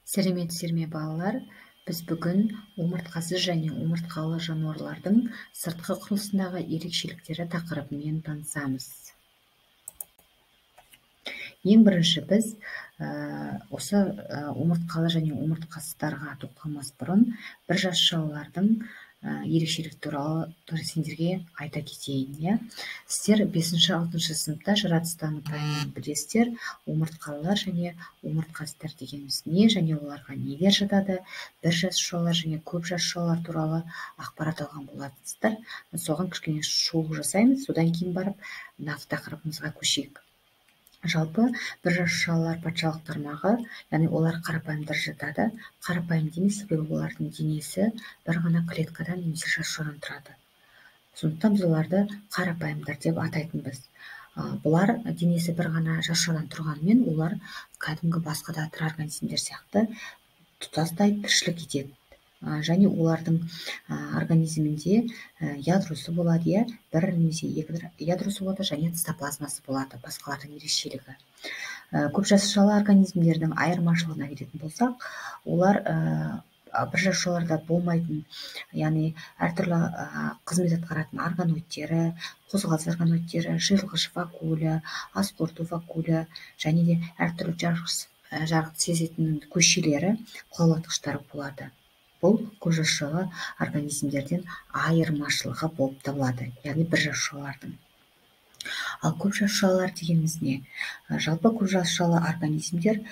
Сәлеметсіздер ме, балалар? Біз бүгін омыртқасыз және омыртқалы жануарлардың сыртқы құрылысындағы ерекшеліктері тақырыбымен танысамыз. Ең бірінші біз осы омыртқалы және омыртқасыздарға тоқталмас бұрын бір жасушалардың ерекшелігі туралы сендерге айта кетейін, иә. Сіздер бесінші, алтыншы сыныпта жаратылыстану пәнінен білесіздер, омыртқалылар және омыртқасыздар дегеніміз не және оларға нелер жатады, бір жасушалар және көп жасушалар туралы ақпарат алған болатынсыздар. Соған кішкене шолу жасаймыз, содан кейін барып нақты тақырыбымызға көшейік. Жалпы бір жасушалар патшалық тармағы, яғни олар қарапайымдар жатады. Қарапайым дейміз, себебі олардың денесі бір ғана клеткадан немесе жасушадан тұрады. Сондықтан біз оларды қарапайымдар деп атайтынбыз. Бұлар денесі бір ғана жасушадан тұрғанымен, олар кәдімгі басқа да тірі организмдер сияқты тұтастай тіршілік етеді. Және олардың организмінде ядросы болады, иә, бір немесе екі ядросы болады және цитоплазмасы болады, басқалардың ерекшелігі. Көп жасушалы организмдердің айырмашылығына келетін болсақ, олар бір жасушаларда болмайтын, яғни әртүрлі қызмет атқаратын органоидтері, қозғалыс органоидтері, жиылғыш вакуолі, ас қорыту вакуолі және де әртүрлі жарықты сезетін көшелері, қуалатқыштары болады. Бұл көп жасушалы организмдерден айырмашылығы болып табылады, яғни бір жасушалардың. Ал көп жасушалар дегеніміз не? Жалпы көп жасушалы организмдер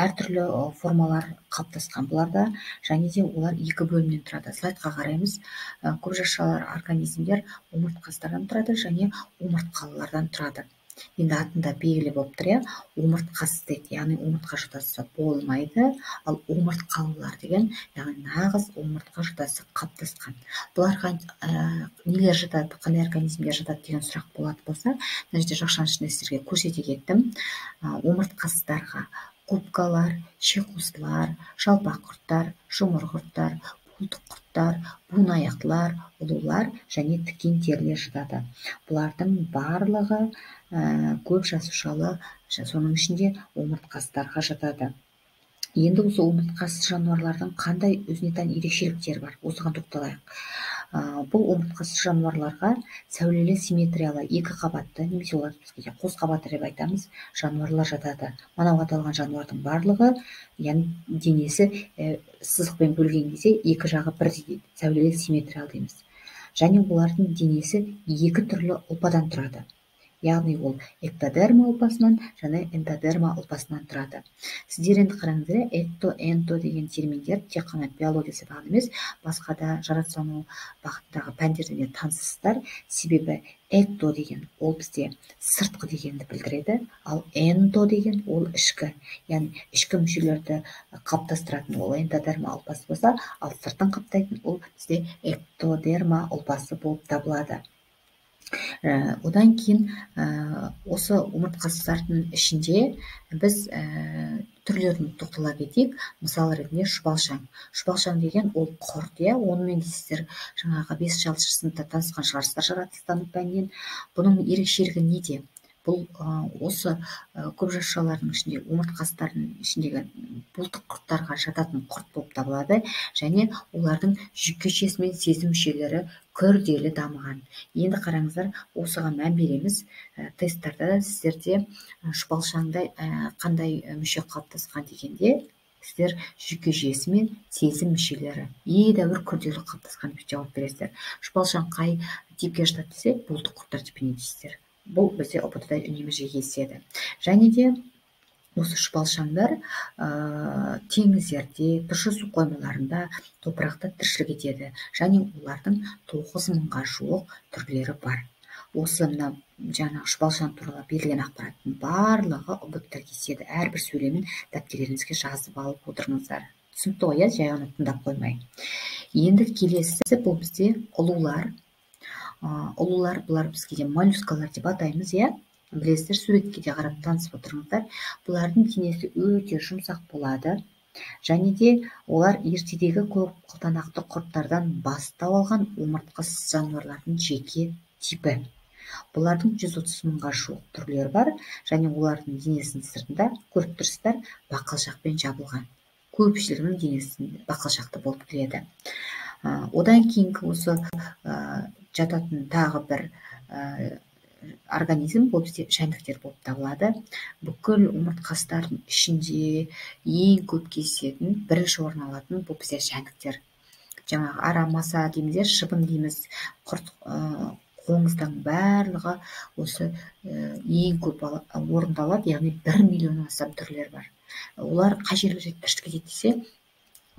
әртүрлі формалар қалыптасқан бұларда, және де олар екі бөлімнен тұрады. Слайдқа қараймыз. Көп жасушалы организмдер омыртқасыздардан тұрады және омыртқалылардан тұрады. Енді атында белгілі болып тұр, иә, омыртқасыз дейді, яғни омыртқа жотасы болмайды, ал омыртқалылар деген, яғни нағыз омыртқа жотасы қалыптасқан. Бұларға нелер жатады, қандай организмдер жатады деген сұрақ болатын болса, мына жерде жақшаның ішінде сіздерге көрсете кеттім. Омыртқасыздарға губкалар, шиқуыстылар, жалпақ құрттар, жұмыр құрттар, буылтық құрттар, буынаяқтылар, ұлулар және тікен терілер жатады. Бұлардың барлығы көп жасушалы, соның ішінде омыртқасыздарға жатады. Енді осы омыртқасыз жануарлардың қандай өзіне тән ерекшеліктері бар, осыған тоқталайық. Бұл омыртқасыз жануарларға сәулелі симметриялы екі қабатты немесе оларды біз кейде қос қабатты деп айтамыз, жануарлар жатады. Мынау аталған жануардың барлығы, яғни денесі сызықпен бөлген кезде екі жағы бірдей дейді, сәулелі симметриялы дейміз. Және олардың денесі екі түрлі ұлпадан тұрады. Яғни ол эктодерма ұлпасынан және энтодерма ұлпасынан тұрады. Сіздер енді қараңыздар, экто, энто деген терминдер тек қана биология сабағында емес, басқа да жаратылыстану бағытындағы пәндерден де таныссыздар. Себебі экто деген ол бізде сыртқы дегенді білдіреді, ал энто деген ол ішкі, яғни ішкі мүшелерді қалыптастыратын ол энтодерма ұлпасы болса, ал сыртын қаптайтын ол бізде эктодерма ұлпасы болып табылады. Одан кейін осы омыртқасыздардың ішінде біз түрлерін тоқтала кетейік. Мысал ретінде шұбалшаң. Шұбалшаң деген ол құрт, иә, онымен де сіздер жаңағы бесінші, алтыншы сыныпта танысқан шығарсыздар жаратылыстану пәнінен. Бұның ерекшелігі неде? Бұл осы көп жасушалардың ішінде, омыртқасыздардың ішіндегі буылтық құрттарға жататын құрт болып табылады және олардың жүйке мен сезім мүшелері күрделі дамыған. Енді қараңыздар, осыған мән береміз. Тесттарда да сіздерде шұбалшаңда қандай мүше қалыптасқан дегенде сіздер жүйке жүйесі мен сезім мүшелері едәуір күрделі қалыптасқан деп жауап бересіздер. Шұбалшаң қай типке жатады десе, буылтық құрттар типіне дейсіздер. Бұл бізде ҰБТ-да үнемі жиі кездеседі. Және де осы шұбалшаңдар теңіздерде, тұщы су қоймаларында, топырақта тіршілік етеді. Және олардың 9000-ға жуық түрлері бар. Осы мына жаңағы шұбалшаң туралы берілген ақпараттың барлығы ҰБТ-да кездеседі. Әрбір сөйлемін дәптерлеріңізге жазып алып отырыңыздар. Түсінікті ғой, иә, жай ғана тыңдап қоймай. Енді келесі бұл бізде ұлулар. Ұлулар, бұлар біз кейде моллюскалар деп атаймыз, иә, білесіздер, суретке де қарап танысып отырыңыздар. Бұлардың денесі өте жұмсақ болады және де олар ертедегі көп қылтанақты құрттардан бастау алған омыртқасыз жануарлардың жеке типі. Бұлардың 130 мыңға жуық түрлері бар және олардың денесінің сыртында, көріп тұрсыздар, бақылшақпен жабылған. Көпшілігінің денесі бақылшақты болып келеді. Одан кейінгі осы жататын тағы бір организм бұл бізде жәндіктер болып табылады. Бүкіл омыртқасыздардың ішінде ең көп кездесетін, бірінші орын алатын бұл бізде жәндіктер. Жаңағы ара, маса дейміз, шыбын дейміз, құрт, қоңыздың барлығы осы ең көп орындалады, яғни 1 миллионнан астам түрлері бар. Олар қай жерлерде тіршілік етеді десе,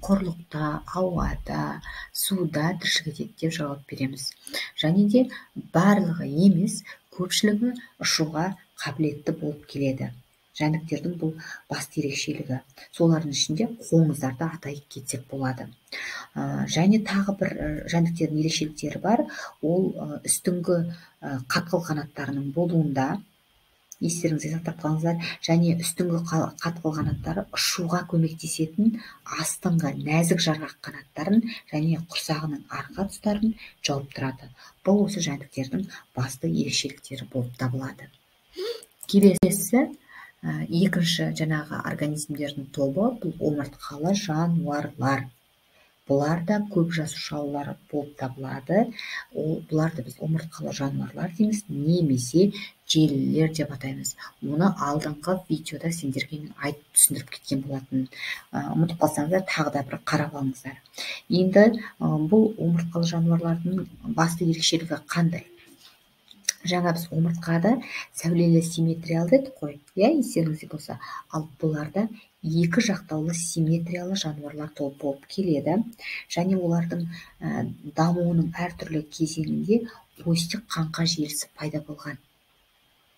құрлықта, ауада, суда тіршілік етеді деп жауап береміз. Және де барлығы емес, көпшілігі ұшуға қабілетті болып келеді. Жәндіктердің бұл басты ерекшелігі. Солардың ішінде қоңыздарды атай кетсек болады. Және тағы бір жәндіктердің ерекшеліктері бар. Ол үстіңгі қатқыл қанаттарының болуында, естеріңізге сақтап қалыңыздар, және үстіңгі қатқыл қанаттары ұшуға көмектесетін астыңғы нәзік жарғақ қанаттарын және құрсағының арқа тұстарын жауып тұрады. Бұл осы жәндіктердің басты ерекшеліктері болып табылады. Келесі екінші жаңағы организмдердің тобы бұл омыртқалы жануарлар. Бұлар да көп жасушалылар болып табылады. Бұларды біз омыртқалы жануарлар дейміз, немесе желілер деп атаймыз. Оны алдыңғы видеода сендерге мен айтып түсіндіріп кеткен болатын. Ұмытып қалсаңыздар, тағы да бір қарап алыңыздар. Енді бұл омыртқалы жануарлардың басты ерекшелігі қандай? Жаңа біз омыртқада сәулелі симметриялы дедік қой, иә, естеріңізде болса. Ал бұларда екі жақтаулы симметриялы жануарлар тобы болып келеді. Және олардың дамуының әртүрлі кезеңінде осьтік қаңқа желісі пайда болған.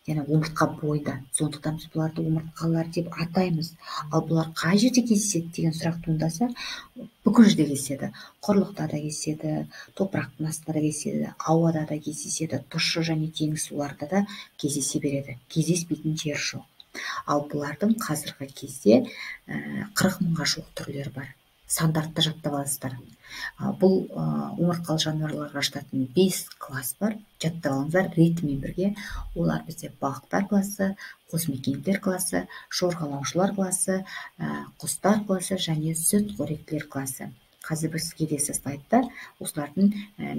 Яғни омыртқа бойында. Сондықтан біз бұларды омыртқалар деп атаймыз. Ал бұлар қай жерде кездеседі деген сұрақ туындаса, бүкіл жерде кездеседі. Құрлықта да кездеседі, топырақтың астында да кездеседі, ауада да кездеседі, тұщы және теңіз суларында да кездесе береді. Кездеспейтін жер жоқ. Ал бұлардың қазіргі кезде 40 мыңға жуық түрлері бар. Стандартты жаттап аласыздар. Бұл омыртқалы жануарларға жататын 5 класс бар. Жаттап алыңыздар ретімен бірге. Олар бізде балықтар классы, қосмекенділер классы, жорғалаушылар классы, құстар классы және сүтқоректілер классы. Қазір біз келесі слайдта осылардың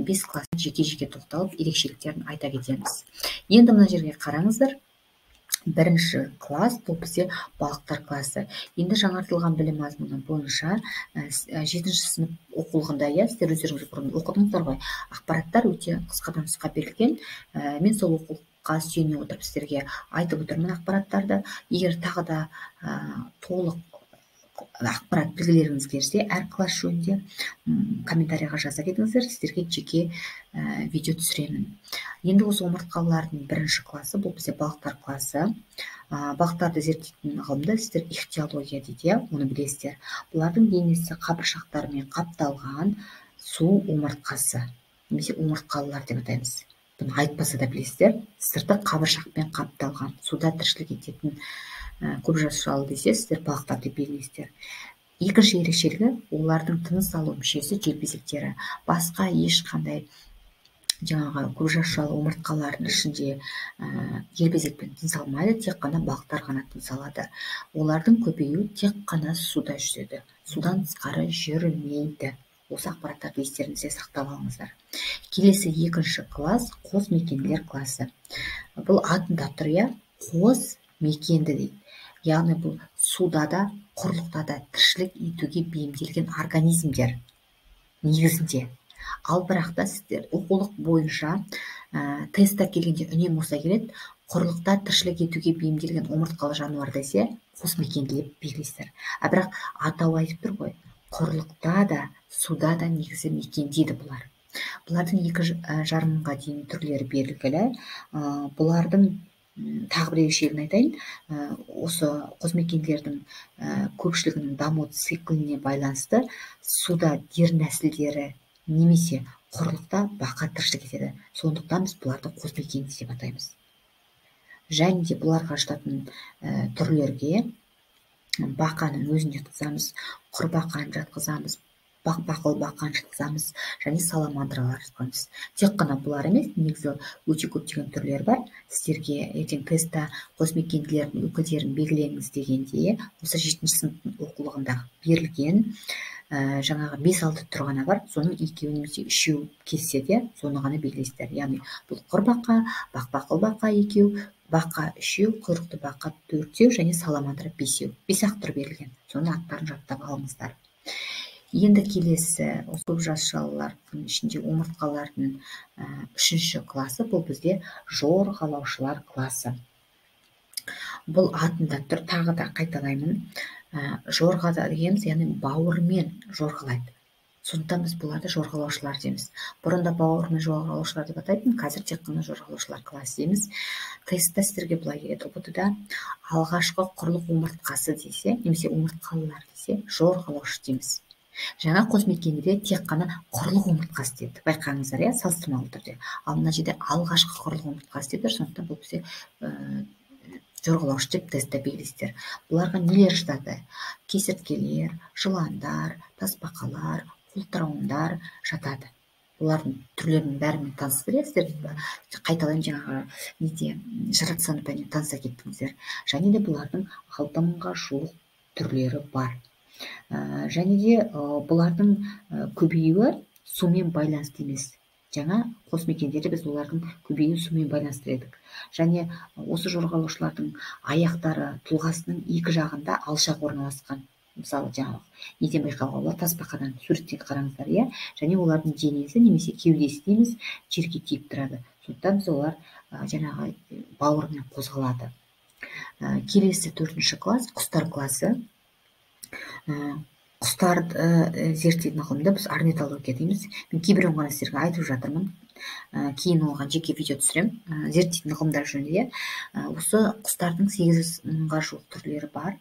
5 классын жеке-жеке тоқталып, ерекшеліктерін айта кетеміз. Енді мына жерге қараңыздар. Бірінші класс бұл бізде балықтар классы. Енді жаңартылған білім мазмұны бойынша 7-ші сынып оқулығында, иә, сіздер өздеріңіз бұрын оқыдыңыздар ғой, ақпараттар өте қысқадан нұсқа берілген. Мен сол оқулыққа сүйене отырып сіздерге айтып отырмын ақпараттарды. Егер тағы да толық ақпарат білгілеріңіз келсе, әр класс жөнінде комментарийға жаза кетіңіздер, сіздерге жеке видео түсіремін. Енді осы омыртқалылардың бірінші классы бұл бізде балықтар классы. Балықтарды зерттейтін ғылымды сіздер ихтиология дейді, иә, оны білесіздер. Бұлардың денесі қабыршақтармен қапталған су омыртқасы немесе омыртқалылар деп атаймыз. Бұны айтпаса да білесіздер, сырты қабыршақпен қапталған, суда тіршілік ететін көп жасушалы десе, сіздер балықтар деп белгілейсіздер. Екінші ерекшелігі олардың тыныс алу мүшесі желбезектері. Басқа ешқандай жаңағы көп жасушалы омыртқалардың ішінде желбезекпен тыныс алмайды, тек қана балықтар ғана тыныс алады. Олардың көбеюі тек қана суда жүзеді, судан тысқары жүрмейді. Осы ақпараттарды естеріңізде сақтап алыңыздар. Келесі екінші класс қосмекенділер классы. Бұл атында тұр, иә, қос мекенді дейді. Яғни бұл суда да, құрлықта да тіршілік етуге бейімделген организмдер негізінде. Ал бірақ та сіздер оқулық бойынша тестта келгенде үнемі осылай келеді. Құрлықта тіршілік етуге бейімделген омыртқалы жануар десе, қосмекенді деп белгілейсіздер. А бірақ атауы айтып тұр ғой, құрлықта да, суда да негізі мекендейді бұлар. Бұлардың 2,5 мыңға дейін түрлері белгілі. Бұлардың тағы бір ерекшелігін айтайын, осы қосмекенділердің көпшілігінің даму цикліне байланысты суда дернәсілдері немесе құрлықта бақа тіршілік етеді. Сондықтан біз бұларды қосмекенді деп атаймыз. Және де бұларға жататын түрлерге бақаның өзін жатқызамыз, құрбақаны жатқызамыз, Бақбақыл бақан жатқызамыз және саламандралар жатқызамыз. Тек қана бұлар емес, негізі өте көптеген түрлері бар. Сіздерге ертең тестта қосмекенділердің өкілдерін белгілеңіз дегенде, осы жетінші сыныптың оқулығында берілген жаңағы 5-6 түр ғана бар, соның екеуі немесе үшеуі келсе де, соны ғана белгілейсіздер. Яғни бұл құрбақа, бақбақыл бақа екеу, бақа үшеу, құйрықты бақа төртеу және саламандра бесеу. 5-ақ түр берілген. Соның аттарын жаттап алыңыздар. Енді келесі көп жасушалылардың ішінде омыртқалардың үшінші класы, бұл бізде жорғалаушылар класы. Бұл атында тұр, тағы да қайталаймын. Жорға дегеніміз, яғни бауырмен жорғалайды. Сондықтан біз бұларды жорғалаушылар дейміз. Бұрында бауырмен жорғалаушылар деп атайтын, қазір тек қана жорғалаушылар класы дейміз. Тестта сіздерге былай келеді: ҰБТ-да алғашқы құрлық омыртқасы десе, немесе омыртқалылар десе, жорғалаушы дейміз. Жаңа қосмекендіде тек қана құрлық омыртқасы деді, байқаңыздар, иә, салыстырмалы түрде. Ал мына жерде алғашқы құрлық омыртқасы деп тұр, сондықтан бұл бізде жорғалаушы деп тестте белгілейсіздер. Бұларға нелер жатады? Кесірткелер, жыландар, тасбақалар, қолтырауындар жатады. Бұлардың түрлерінің бәрімен танысыздар, иә, сіздер қайталаймын, жаңағы неде жаратылыстану пәнінен таныса кеттіңіздер. Және де бұлардың 6000-ға жуық түрлері бар. Және де бұлардың көбеюі сумен байланысты емес. Жаңа қосмекендерде біз олардың көбеюін сумен байланысты едік. Және осы жорғалаушылардың аяқтары тұлғасының екі жағында алшақ орналасқан. Мысалы, жаңағы неден байқауға болады? Тасбақадан, суреттен қараңыздар, иә. Және олардың денесі немесе кеудесі дейміз, жерге тиіп тұрады. Сондықтан біз олар жаңағы бауырымен қозғалады. Келесі төртінші класс құстар класы. Құстарды зерттейтін ғылымды біз орнитология дейміз. Мен кейбіреуін ғана сіздерге айтып жатырмын. Кейін оған жеке видео түсіремін, зерттейтін ғылымдар жөнінде. Осы құстардың 800 мыңға жуық түрлері бар.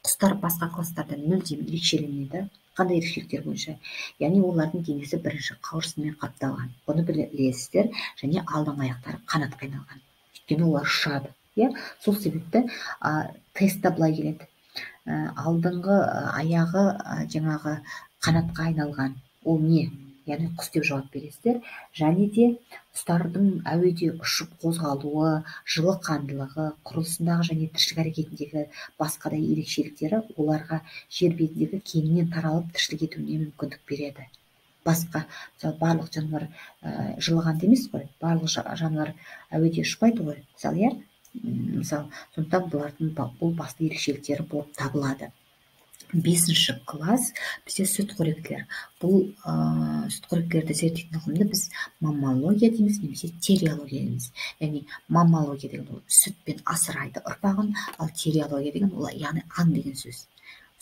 Құстар басқа кластардан мүлдем ерекшеленеді. Қандай ерекшеліктер бойынша? Яғни олардың денесі бірінші қауырсынмен қапталған. Бұны білесіздер. Және алдыңғы аяқтары қанатқа айналған. Өйткені олар ұшады. Иә? Сол себепті тестта былай келеді. Алдыңғы аяғы жаңағы қанатқа айналған. Ол не? Яғни құс деп жауап бересіздер. Және де құстардың әуеде ұшып қозғалуы, жылы қандылығы, құрылысындағы және тіршілік әрекетіндегі басқа да ерекшеліктері оларға жер бетіндегі кеңінен таралып тіршілік етуіне мүмкіндік береді. Басқа, мысалы, барлық жануар жылы қанды емес қой, барлық жануар әуеде ұшпайды ғой, мысалы, иә? Мысалы, сондықтан бұлардың бұл басты ерекшеліктері болып табылады. Бесінші класс бізде сүтқоректілер. Бұл сүтқоректілерді зерттейтін ғылымды біз маммология дейміз немесе териология дейміз. Яғни маммология деген ол сүтпен асырайды ұрпағын, ал териология деген ол яғни аң деген сөз.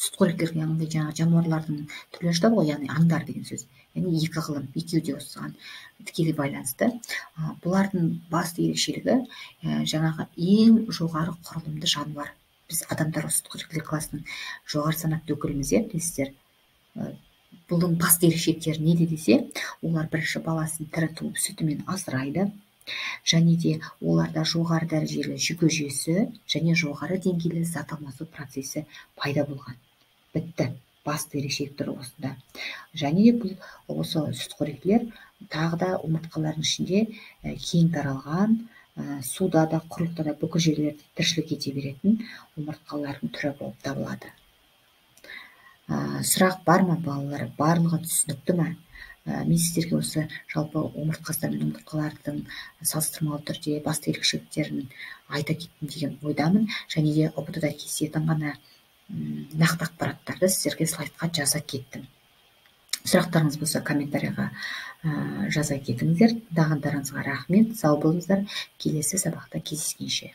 Сүтқоректілер яғни жаңағы жануарлардың түрлері жатады ғой, яғни аңдар деген сөз. Яғни екі ғылым, екеуі де осыған тікелей байланысты. Бұлардың басты ерекшелігі жаңағы ең жоғары құрылымды жануар. Біз адамдар осы сүтқоректілер класының жоғары санатты өкіліміз, иә, білесіздер. Бұның басты ерекшеліктері неде десе, олар бірінші баласын тірі туып сүтімен асырайды. Және де оларда жоғары дәрежелі жүйке жүйесі және жоғары деңгейлі зат алмасу процесі пайда болған. Бітті. Басты ерекшеліктері осында. Және де бұл осы сүтқоректілер тағы да омыртқалардың ішінде кең таралған, суда да, құрлықта да бүкіл жерлерде тіршілік ете беретін омыртқалардың түрі болып табылады. Сұрақ бар ма, балалар? Барлығы түсінікті ме? Мен сіздерге осы жалпы омыртқастар мен омыртқалардың салыстырмалы түрде басты ерекшеліктерін айта кеттім деген ойдамын. Және де ҰБТ-да кездесетін ғана нақты ақпараттарды сіздерге слайдқа жаза кеттім. Сұрақтарыңыз болса, комментарийға жаза кетіңіздер. Тыңдағандарыңызға рахмет. Сау болыңыздар. Келесі сабақта кездескенше.